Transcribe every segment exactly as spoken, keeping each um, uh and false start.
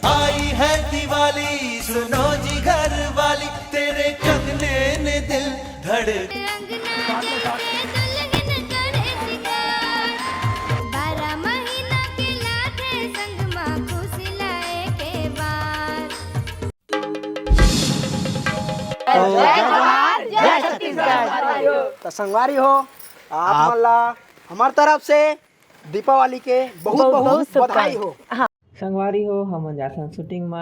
आई है दिवाली, सुनो जी घर वाली, तेरे कंगने ने दिल धड़ अंगना जैसे दुल्हन करे सिंगार, बारह महीना के लागे संग मा खुश लाए के बार। जय जोहार, जय छत्तीसगढ़। त संगवारी हो, आप आप मन ला हमर तरफ से दीपावली के बहुत बहुत बधाई हो। संगवारी हो, हमन जाथन shooting म,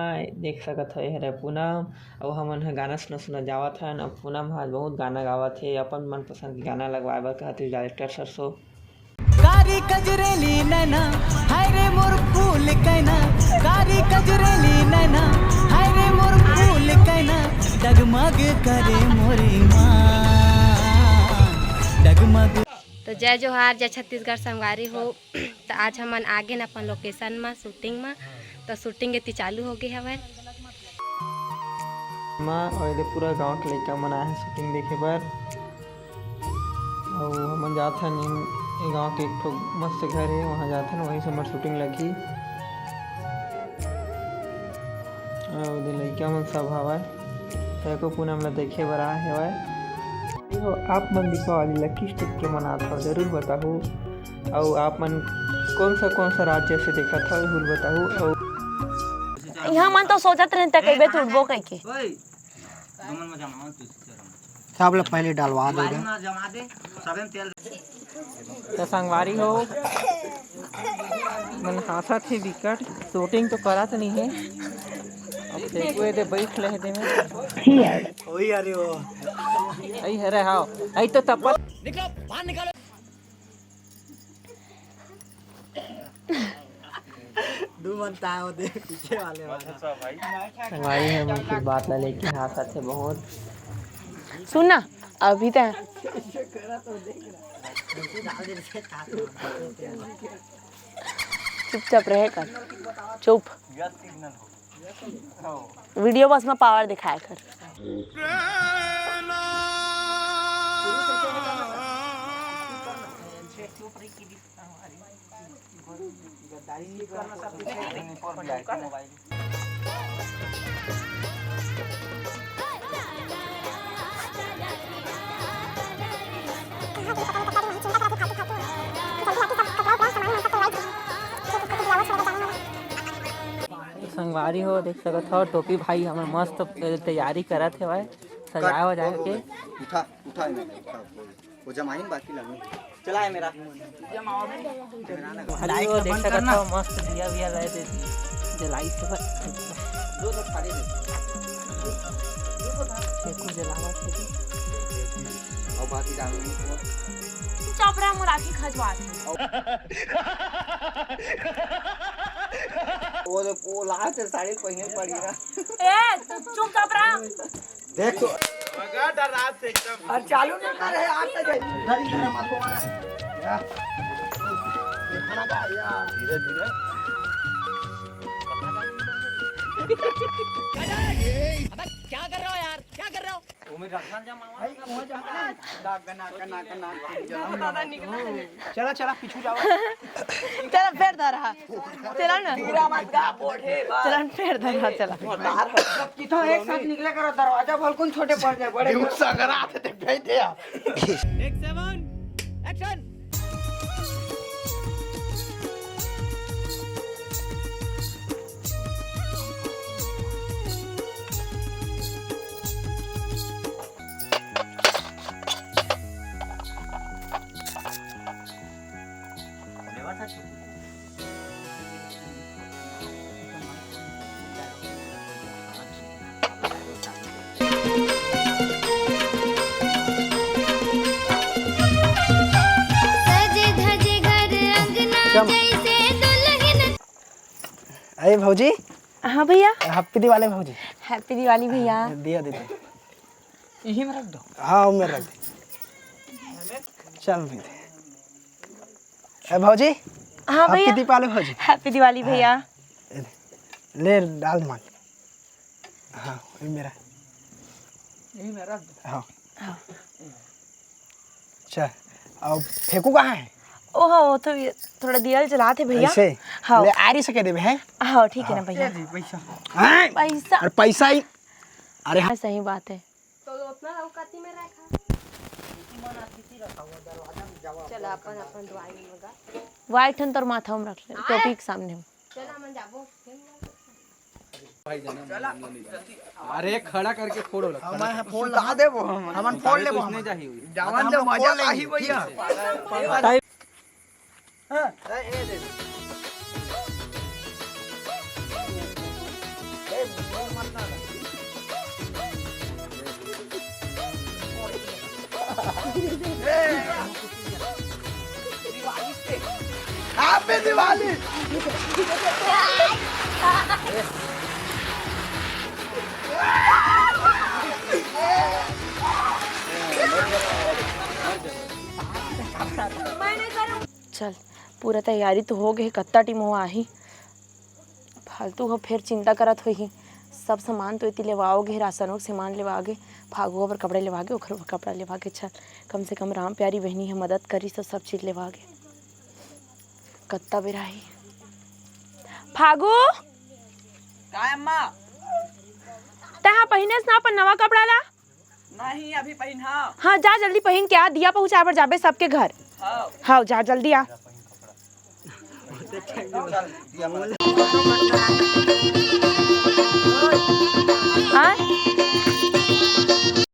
देख सकत हो, ए हरे पूनम, अउ हमन ह गाना सुनत सुनत जावत हन। अब पूनम ह बहुत गाना गावत हे, अपन मनपसंद के गाना लगवाए बर कहत हे director sir सो। कारी कजरेली नैना, हाय रे मोर फूल कैना, कारी कजरेली नैना, हाय रे मोर फूल कैना, डगमग करे मोर ईमान, डगमग। तो जय जोहार, जय छत्तीसगढ़ संगवारी हो। तो आज हमन आ गेन अपन location म shooting म। तो shooting एती चालू हो गे हवय। माँ, अउ एदे पूरा गांव के लइका मन आए हे shooting देखे बर। अउ हमन जात हन इन, ए गांव के एक ठो मस्त घर हे, वहाँ जात हन, वहीं से हमर shooting लगही। अउ एदे लइका मन सब हवय, फेको पूनम ला देखे बर आए हवय। हो, आप मन दीपावली ला किस type के मनात हव, जरूर बताहू। अउ आप मन कौन सा, कौन सा राज्य से देखत हव, जरूर बताहू। अउ इहाँ मन तो सोचत रहिन, त कहिबे त उठबो कहिके। सब ले पहले डलवा दे रे। त संगवारी हो, मन हांसत हे बिकट, shooting तो करत नइ हे। अब देखो, एदे बैठ ले हे दे में। वही, अरे वो। आई हरे, हाव। आई तो तपत। दू मन ताए होते, पीछे वाले वाला। संगवारी हो, मन कुछ बात ला लेके हांसत हे बहुत। सुन ना, अभी त चुपचाप रहे कर, चुप। Video बस में power दिखाए कर। संगवारी हो, देख सकत हो, टोपी भाई हमर मस्त तैयारी करत हेवय, सजाए वजाए के। उठा, उठा, उठा। वो जमाइन बाकी लगी। चला है मेरा। भाई, वो देख सकत हो, मस्त दिया विया लाए दे, जलाई से। दो तो खाली दे। देखो, जलावा थे। और बाकी डाल दो। चुपचाप रह, मोर आँखी खजवात हे। वो तो, वो लाल से साड़ी पहिने पड़ी ना। ए, तू चुपचाप रह। देख तो। मगा डरा से एकदम। और चालू ना करे, आप तो दे। धीरे, धीरे मत बोला। या। देखना का, या। धीरे, धीरे। अबे क्या कर रहे हो यार? क्या कर रहे हो? वो में रखना जा मामा। भाई, वहाँ जा। नाक, नाक, नाक, नाक। चला, चला, पीछू जाओ। चला, फेर धरा। चला ना। पूरा मत गा, बोढ़े बा। चला, फेर धरा, चला। कितना एक साथ निकले करो, दरवाजा बलकुन छोटे पड़ जाए, बड़े। Take seven, action। सजे धजे घर अंगना चम- जैसे दुल्हन। अरे भौजी। हाँ भैया। Happy दिवाली भौजी। Happy दिवाली भैया। दिया दे दे। यही में रख दो। हाँ, उमें रख दे। चल भी दे। ए भौजी। हाँ भैया। Happy दिवाली भौजी। Happy दिवाली भैया। ले डाल दे माल। हाँ, ये मेरा। यही में रख दो। हाँ। हाँ। चल, अब फेंकू कहाँ है? ओहो, तो ये थोड़ा दिया जलात हे भैया। ऐसे? हाँ। ले, आरी से कह देबे, हैं? हाँ, ठीक है ना भैया। ये जी, पैसा। हैं? पैसा। अरे, पैसा ही। अरे, हाँ। सही बात है। तो उतना लौकाती में रखा। चला, अपन, अपन दुआई में लगा। वाइट हन तोर माथा में रख ले, टोपी के सामने में। चला, मन जाबो। अरे, खड़ा करके फोड़ो ला, खड़ा करके। फोड़ सुता देबो हम। हमन फोड़ लेबो, इसने जाही हुई। जवान दे मजा आही भैया। हाँ। ए, ए, दे। ए, मोर मत ना। ए। Happy Diwali। चल, पूरा तैयारी तो हो गे, कत्ता टीम हो आही। फालतू हो फेर चिंता करत होही। सब सामान तो एती लेवाओ गे, राशनो के सामान लेवा गे, फागू बर कपड़ा लेवा गे, ओखर बर कपड़ा लेवा गे। चल, कम से कम राम प्यारी बहिनी ह मदद करी, तो सब चीज लेवा गे। कत्ता बेरा ही। फागू, काय अम्मा? तैं हा पहिनेस ना अपन नवा कपड़ा ला? नहीं, अभी पहिनहा। हाँ, जा जल्दी पहिन के आ, दिया पहुँचाए बर जाबे सबके घर। हाँ। हाँ, जा जल्दी आ। हाँ?